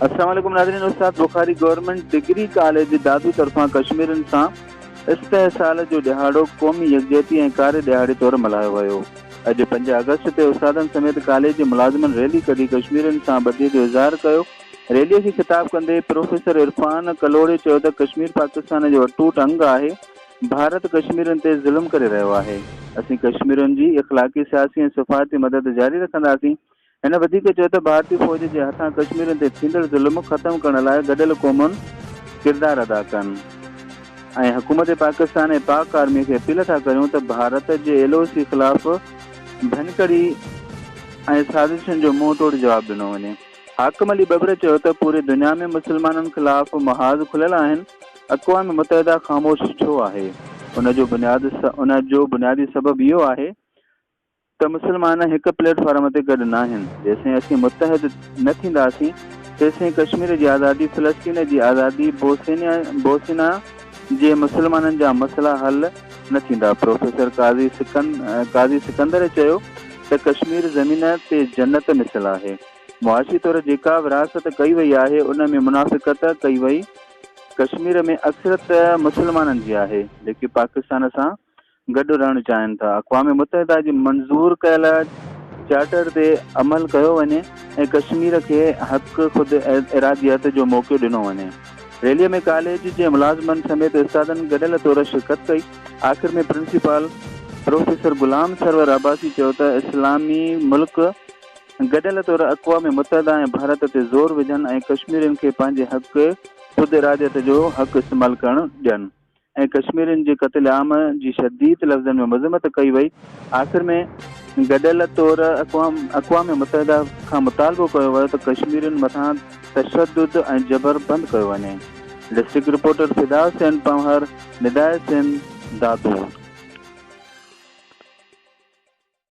السلام عليڪم ناظرين استاد Bukhari government degree college Dadu طرفان ڪشميرين سان استحصال جو ڏهاڙو قومي يڪجهتي ۽ ڪاري ڏهاڙي طور ملهايو ويو. اڄ 5 آگسٽ تي استادن سميت ڪاليج جي ملازمن ريلي ڪڍي ڪشميرين سان ٻڌي جو اظهار ڪيو. ريلي کي خطاب ڪندي پروفيسر عرفان ڪلهوڙي چيو ته ڪشمير پاڪستان جو اٽوٽ انگ آهي، ڀارت ڪشميرين تي ظلم ڪري رهيو آهي، اسين ڪشميرين جي اخلاقي، سياسي ۽ سفارتي مدد جاري رکنداسين. هن وڌيڪ چيو ته ڀارتي فوج جي هٿان ڪشميرين تي ٿيندڙ ظلم ختم ڪرڻ لاء گڏيل قومن ڪردار ادا ڪن ۽ حڪومت پاڪستان ۽ پاڪ آرمي کي اپيل ٿا ڪريون ته ڀارت جي ايل او سي خلاف ڀڃڪڙي ۽ سازشن جو منهن ٽوڙ جواب ڏنو وڃي. حاڪم علي ٻٻر چيو ته پوري دنيا ۾ مسلمانن خلاف محاذ کليل آهن، اقوام متحده خاموش ڇو آهي؟ ان جو بنياد ان جو بنيادي سبب اهو آهي ته مسلمان هڪ پليٽ فارم تي گڏ ناهن، جيسين اسين متحد نه ٿينداسين تيسين ڪشمير جي آزادي، فلسطين جي آزادي، بوسنيا جي مسلمانن جا مسئلا حل نه ٿيندا. پروفيسر قاضي قاضي سڪندر چيو ته ڪشمير زمين تي جنت مثل آهي، معاشي طور جيڪا ورهاست ڪئي وئي آهي ان ۾ منافقت ڪئي وئي، ڪشمير ۾ اڪثريت مسلمانن جي آهي جيڪي پاڪستان سان گڏ رهڻ چاهين ٿا، اقوام متحده جي منظور ڪيل چارٽر تي عمل ڪيو وڃي ۽ ڪشمير کي حق خود اراديت جو موقعو ڏنو وڃي. ريلي ۾ ڪاليج جي ملازمن سميت استادن گڏيل طور شرڪت ڪئي. آخر ۾ پرنسپال پروفيسر غلام سرور عباسي چيو ته اسلامي ملڪ گڏيل طور اقوام متحده ۽ ڀارت تي زور وجهن ۽ ڪشميرين کي پنهنجي حق خود اراديت جو حق استعمال ڪرڻ ڏين. ۽ ڪشميرين جي قتل عام جي شديد لفظن ۾ مذمت ڪئي وئي، آخر ۾ گڏيل طور اقوام متحده کان مطالبو ڪيو ويو ته ڪشميرين مٿان تشدد ۽ جبر بند ڪيو وڃي. District reporter Fida Hussain Panhwar, نداء Sindh, Dadu.